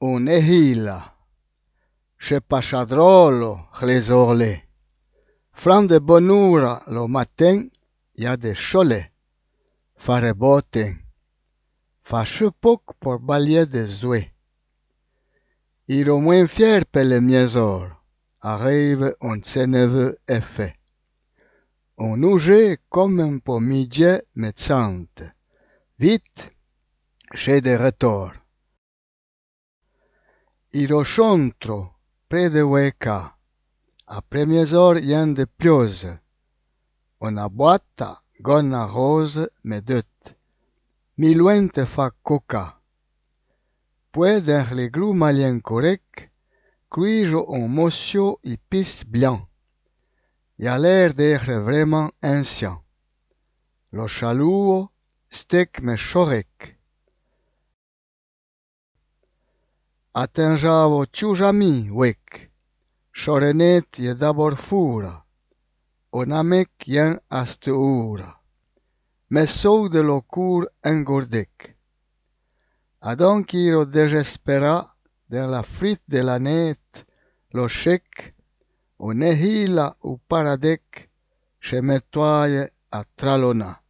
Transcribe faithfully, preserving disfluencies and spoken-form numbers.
on éhila. Che pacha drolo, chlé zorlé. Fran de bon'oura lo matin, y a de cholé. Fa rebotin. Fa che poc por balié de zoué. Iro mouin fier pe le miézor, arrive on tseneveu effet. On oujé comme un po midjé me tsante. Vite, che de retor. Iro chontro, pré de Ouéka, apré miézor y en de pioze. Ona boata, gona roze, me deut. Mi louin te fa coca. Poué, den le grou malien corec, cruijo on mossio i pis blian. Y a l'air d'étre vréman ancien. Lo chalouo, stec me chorec. Atenjavo tchoujami, ouec. Chorenet y é d'abor foura. On amec y en asteoura. Me sou de lo cour engourdec. Adonc iro désespéra, den la frit de la net, lo chec, on éhila ou paradec, che me toaye a tralona.